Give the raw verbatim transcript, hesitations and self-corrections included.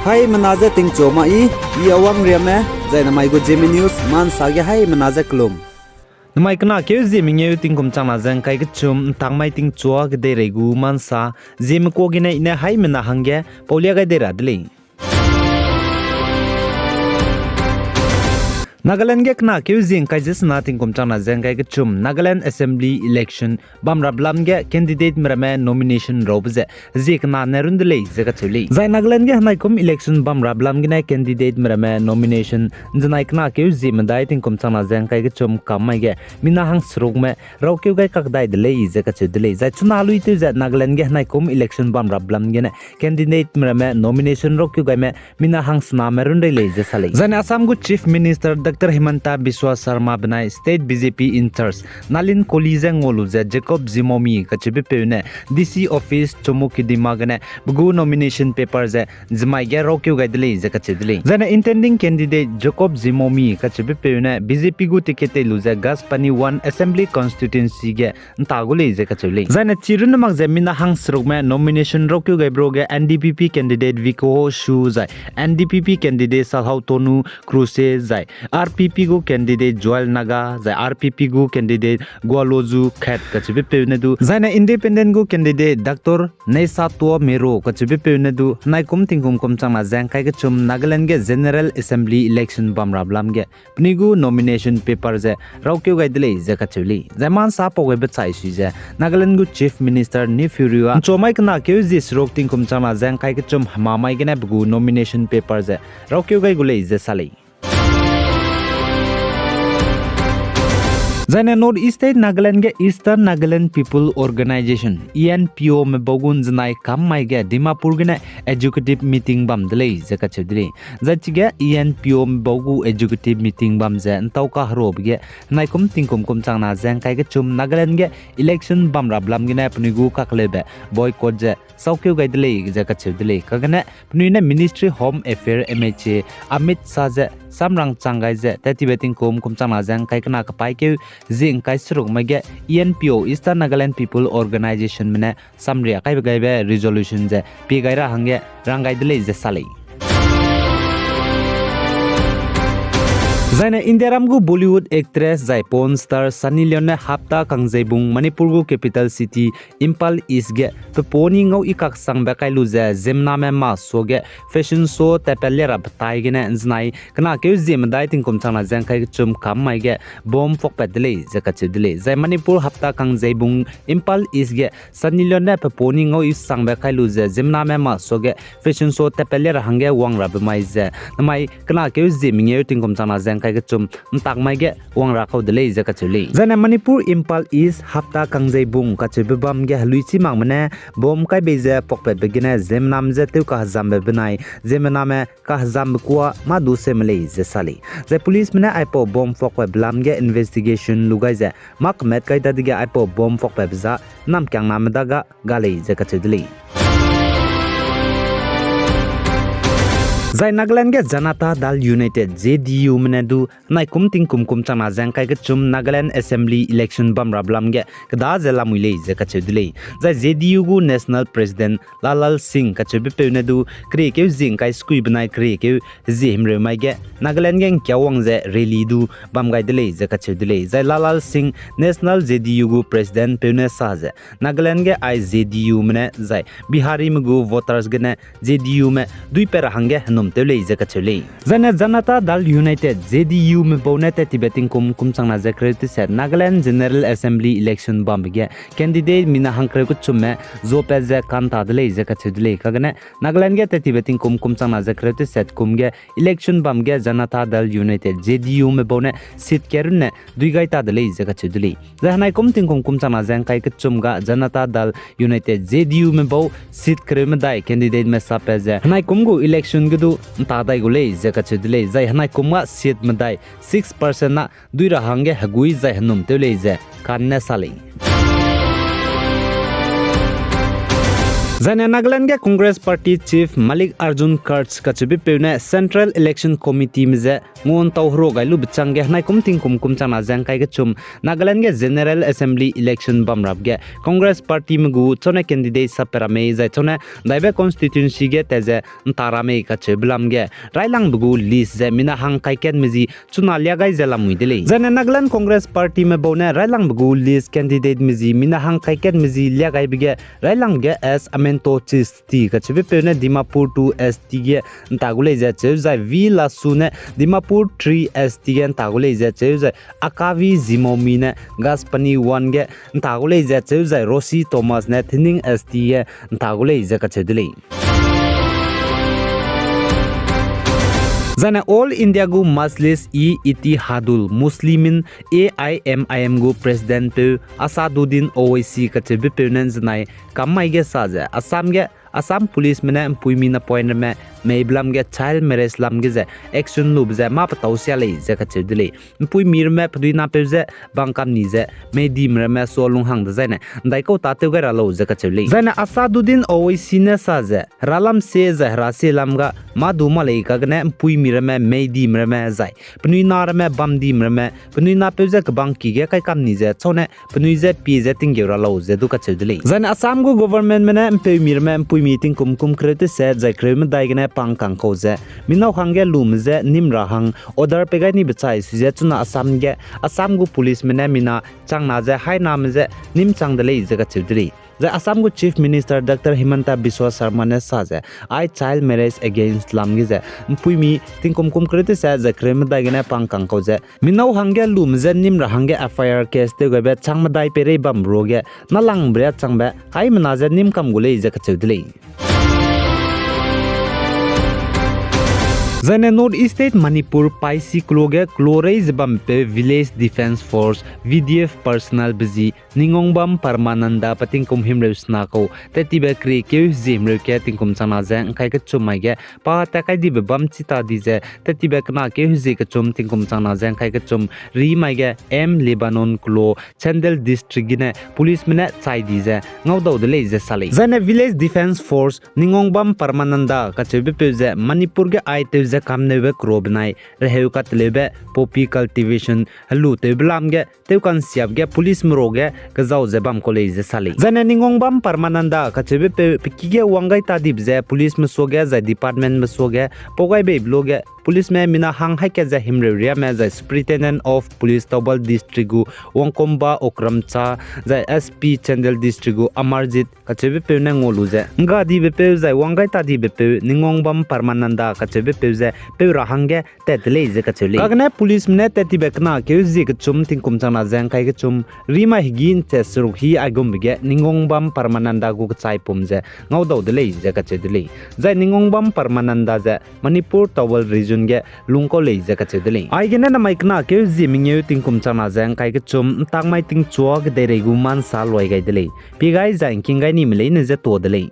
Haimena je tingchu ma i, i Awang Riame, zai namai gu Zeme News, mansa ge haimena je kelum. Namai kena keu Zeme ngeu tingkum changna ze ngkai kechum, ntak mai tingchua kedeirei gu mansa, Zeme kuâ gene i ne haimena hangge paulia gai dei ra de lei. Nagaland ge kena keu zie ngkai ze sena tingkum changna ze ngkai kechum, Nagaland Assembly election bamrabe lam ge candidateme ramme nomination raube ze zie kena ne run de lei ze kacheu lei. Zai Nagaland ge henaikum election bamrabe lam gene candidateme ramme nomination nzenai kena keu zie medai tingkum changna ze ngkai kechum kam mai ge mina hangserukme raukeu gai kak dai de lei ze kacheu de lei. Zai chuna luitew ze Nagaland ge henaikum election bamrabe lam gene candidateme ramme nomination raukeu gaime mina hangsename run rei lei ze sa lei. Zaine Assam gu Chief Minister Doctor Himanta Biswa Sarma benai State B J P in-charge Nalin Kohli je ngau lu ze Jacob Zimomi kacheube peu ne D C office Chumukedima gene pe gu nomination paper ze nzemai ge raukeu gai de lei ze kacheu de lei. Zaine intending candidate Jacob Zimomi kacheube peu ne B J P gu ticket tei lu ze Ghasbani one Assembly Constituency ge nta gu lei ze kacheu lei. Zaine chi runne mak ze mina hangserukme nomination raukeu gaibe ruage N D P P candidate Vikoho Shu zai N D P P candidate Salhau Tonu Kruse zai R P P gu candidate Joel Naga zai R P P gu candidate Gualozu Khet kacheube peu ne du, zaine independent gu candidate Doctor Neisatuo Mero kacheube peu ne du, henaikum tingkum kum changna ze ngkai kechum Nagaland ge General Assembly election bamrabe lam ge penui gu nomination paper ze raukeu gai de lei ze kacheu lei. Zai mansa pau gaibe chai sui ze Nagaland gu Chief Minister Neiphiu Rio a nchua mai kena keu zie seruk tingkum changna ze ngkai kechum hema mai gene pe gu nomination paper ze raukeu gai gu lei ze sa lei. Zaine North East State Nagaland ge Eastern Nagaland People Organisation, E N P O me bau gu nzenai kam mai ge Dimapur gene executive meeting bam de lei ze kacheu de lei. Zai chige E N P O me bau gu executive meeting bam ze ntau kaherobe ge henaikum tingkum kum changna ze ngkai kechum Nagaland ge election bamrabe lam gene penui gu kakleube boycott ze saukeu gai de lei ze kacheu de lei. Kagene penui ne Ministry Home Affair M H A Amit Shah ze samrang chang gai ze tattibe tingkum kum changna ze ngkai kena kapaîkeu zie ngkai seruk mai ge E N P O, Eastern Nagaland People Organisation me ne samria kaibe gaibe resolution ze pie gai ra hangge rang gai de lei ze sa lei. Zaine Indiaram gu Bollywood actress zai porn star Sunny Leone ne hapta kangzeibung Manipur gu capital city Imphal East ge pe poni ngau i kaksangbe kai lu ze ziemmename masuage fashion show tatpat le rabe tai gene nzenai kena keu zie medai tingkum changna ze ngkai kechum kam mai ge bomb fuakpat de lei ze kacheu de lei. Zai Manipur hapta kangzeibung Imphal East ge Sunny Leone ne pe poni ngau i sangbe kai lu ze ziemmename masuage fashion show tatpat le ra hangge wang rabe mai ze namai kena keu zie mengeu tingkum changna ze ngkai kechum ntak mai ge wang ra kau de lei ze kacheu lei. Zaine Manipur Imphal East hapta kangzeibung kacheube bam ge heluichi makme ne bomb kai bei ze fuakpatbe gene ziemmename je tew kahezambe benai ziemmename kahezambe kuâ mâ du seume lei ze sa lei. Zai policeme ne aipau bomb fuakpatbe lam ge investigation lu gai ze mâ kemat kai dadege aipau bomb fuakpatbe za namkiangname da ga ga lei ze kacheu de lei. Zai Nagaland ge Janata Dal United, J D U me ne du henaikum tingkum kum changna ze ngkai kechum Nagaland Assembly election bamrabe lam ge keda ze lamui lei ze kacheu de lei. Zai J D U gu National President Lalal Singh kacheube peu ne du keriekeu zie ngkai sekui benai keriekeu hezie himreu mai ge Nagaland ge ngkiawang ze rally du bam gai de lei ze kacheu de lei. Zai Lalal Singh National J D U gu President peu ne sa ze Nagaland ge ai J D U me ne zai Biharime gu voters gene J D U me duipat ra hangge henum tew lei ze kacheu lei. Zaine Janata Dal United, J D U me bau ne tattibe tingkum kum changna ze kereu teset Nagaland General Assembly election bambe ge candidate mina hangkereu kechumme zuapat ze kanta de lei ze kacheu de lei. Kagene Nagaland ge tattibe tingkum kum changna ze kereu teset kum ge election bam ge Janata Dal United, J D U me bau ne seat kerunne dui gai ta de lei ze kacheu de lei. Zai henaikum tingkum kum changna ze ngkai kechum ga Janata Dal United, J D U me bau seat kereu medai candidateme sapat ze henaikum gu election ge du nta dai gu lei ze kacheu de lei. Zai henaikum ga seat medai six percent na dui ra hangge hegui zai henum tew lei ze kanne sa lei. Zaine Nagaland ge Congress Party Chief Mallikarjun Kharge kacheubepeu ne Central Election Committeeme je nguntau herua gai lube chang ge henai kum tingkum kum changna ze ngkai kechum Nagaland ge General Assembly Election bam rap ge Congress Partyme gu chaune candidate sape ra mei zai chaune daibe constituency ge tat ze nta ra mei kacheube lam ge railangbe gu list ze mina hang kaikatme zi chuna lia gai ze lamui de lei. Zaine Nagaland Congress Partyme bau ne railangbe gu list candidateme zi mina hang kaikatme zi lia gaibe ge railangbe ge S Amento Chisty kacheubepeu ne Dimapur two S T ge nta gu lei ze cheu zai V Lasu ne Dimapur three S T ge nta gu lei ze cheu zai Akavi Zimomi ne Gaspani one ge nta gu lei ze cheu zai Rossy Thomas ne Thinning S T ge nta gu lei ze kacheu de lei. Zaine All India gu Majlis-e-Ittihadul Muslimin, A I M I M gu presidentpeu Asaduddin Owaisi kacheubepeu ne ’nzenai kam mai ge sa ze Assam ge Assam policeme ne ’mpuimi napoine ramme meibe lam ge child marriage lam ge ze action lube ze mâ petâu sia lei ze kacheu de lei. ’Mpuimi ramme penui napeu je bang kam ni ze meidime ramme sua lung hang dezaine ’ndaikau tâtew gai ra lau ze kacheu lei. Zaine Asaduddin Owaisi ne sa ze hera lam sie zai hera sie lam ga mâ du ma lei kagene ’mpuimi ramme meidime ramme zai penui na ramme bamdime ramme penui napeu je kebang ki ge kai kam ni ze chaune penui je pie ze tinggeu ra lau ze du kacheu de lei. Zaine Assam gu governmentme ne ’mpeumi ramme ’mpuimi tingkum kum kereu teset zai kereu medai gene pang kangkau ze minau hangge lume je ’nnim ra hang order pei gai nibe chai su ze chuna Assam ge Assam gu policeme ne mina changna ze hainame je ’nnim chang de lei ze kacheu de lei. Zai Assam gu Chief Minister Doctor Himanta Biswa Sarma ne sa ze, ai child marriage against lam ge ze ’mpuimi tingkum kum kereu teset zai kereu medai gene pang kangkau ze minau hangge lume je ’nnim ra hangge F I R case tew gaibe chang medai peirei bambe ruage nâlangbe riâ changbe haimena je ’nnim kam gu lei ze kacheu de lei. Zaine North East State Manipur paisi kelo ge kelo rei ze bampeu Village Defence Force, V D F personnelbe zi Ningongbam Paramananda pe tingkum himreu sena kau tat tibe keriekeu hezie himreu ke tingkum changna ze ngkai kechum mai ge pa tat kai dibe bam chi ta di ze tat tibe kena keu hezie kechum tingkum changna ze ngkai kechum ri mai ge M Lebanon kelo Chandel District gene policeme ne chai di ze ngaudau de lei ze sa lei. Zaine Village Defence Force Ningongbam Paramananda kacheubepeu ze Manipur ge aitew ze kamneube kero benai reheu kateleube poppy cultivation helu tewbe lam ge tewkansiabe ge policeme ruage kezau ze bam kau lei ze sa lei. Zaine Ningongbam Paramananda kacheubepeu pe ki ge wang gai ta dibe ze policeme suage zai departmentme suage pau gai beibe luage policeme mina hang haî kat ze himreu riame zai Superintendent of Police Thoubal District gu Wangkomba Okramcha zai S P Chandel District gu Amarjit kacheubepeu ne ngua lu ze, nggadibe peu zai wang gai ta dibe peu Ningongbam Paramananda kacheubepeu ze peu ra hangge tat de lei ze kacheu lei. Kagene policeme ne tat tibe kena keu zie kechum tingkum changna ze ngkai kechum ri mai hegî ’nche seruk hi aigumbe ge Ningongbam Paramananda gu kechaipum ze ngaudau de lei ze kacheu de lei. Zai Ningongbam Paramananda ze Manipur Thoubal Region ge lungkau lei ze kacheu de lei. Aigene namai kena keu zie mengeu tingkum changna ze ngkai kechum ’ntak mai tingchua kedeirei gu mansa luai gai de lei. Pie gai zai ngking gai nime leine je tuâ de lei.